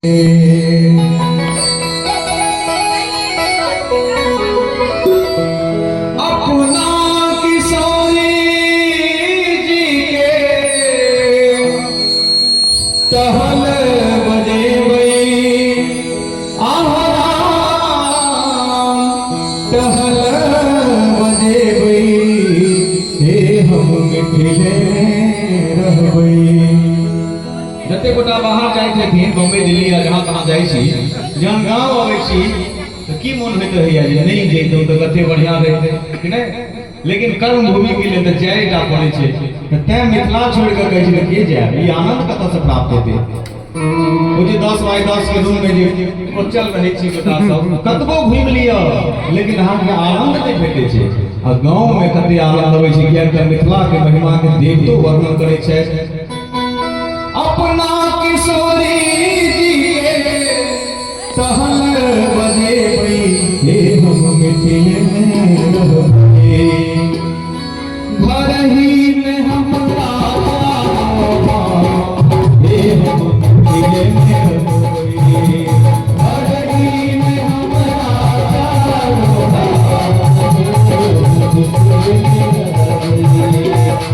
अपना किशोरी जी के टहल बजेबै, आह राम, टहल बजेबै, हे हम मिथिले रहबै। जते गोटा बाहर जाइत हेथिन, बम्बई, दिल्ली या जहाँ तहाँ जाइ छी, जहन गाँव अबै छी तऽ की मोन होइत रहैया जे नहि जैतहुँ तऽ कते बढ़िआँ रहितै कि नहि? लेकिन कर्म भूमि के लेल तऽ जाए टा पड़ै छै। तऽ तैं मिथिला छोड़ि कऽ कहै छै तऽ के जायब? ई आनंद कतऽसँ प्राप्त हेतै? ओ जे 10 बाय 10 के रूम में जे कोचल रहै छी गोटा सब, कतबो घुमि लिअ लेकिन अहाँके आनंद नहि भेटै छै। आ गाँव में कते आनंद अबै छै, किएक तऽ मिथिला के महिमा के देवतो वर्णन करै छथि। अपना किशोरी जी के टहल बजेबै, हे हम मिथिले में रहबै। घर ही में हमरा, हे हम मिथिले में रहबै। घर ही में हमरा,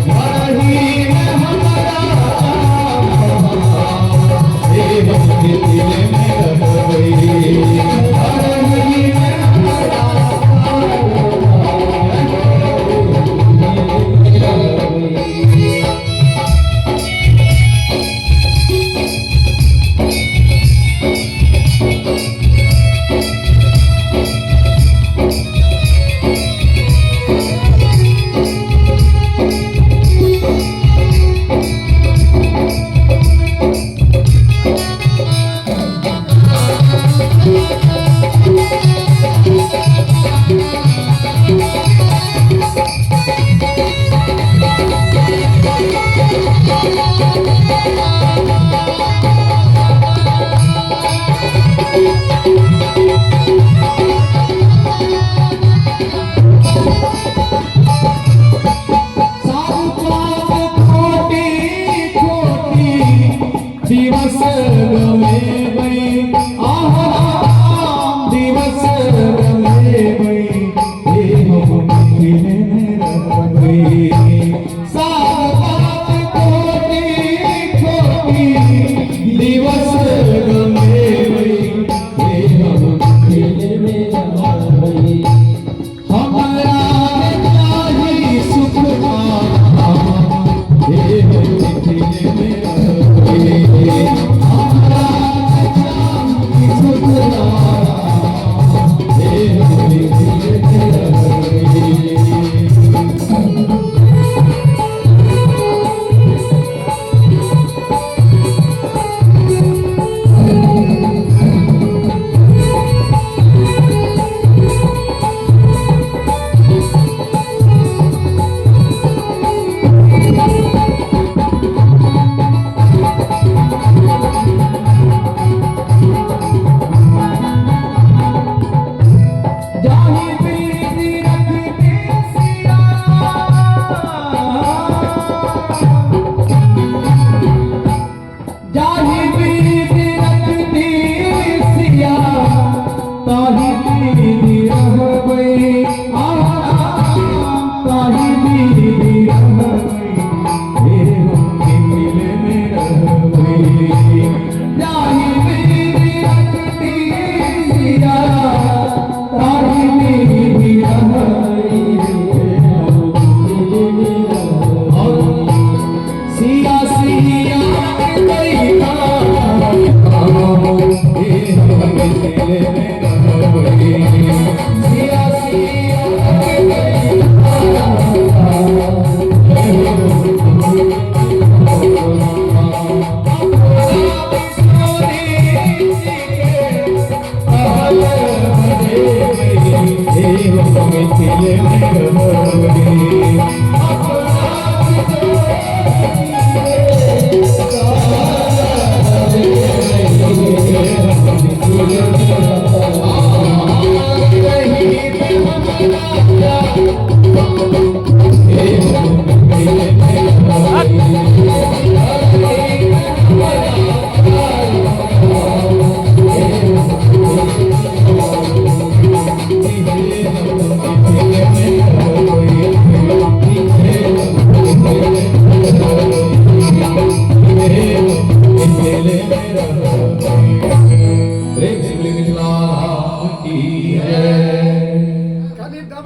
घर ही में हमरा, हे हम मिथिले में रहबै। घर ही में हमरा। सब पाप खोटी खोटी दिवस गमेबै, आह राम, दिवस गमेबै, हे हम मिथिले में रहबै। सब पाप खोटी खोटी दिवस गमेबै, हे हम मिथिले में रहबै। हमरा चाही सुख, हे हम मिथिले में रहबै। हमरा चाही सुख, हे हम मिथिले में रहबै। छै।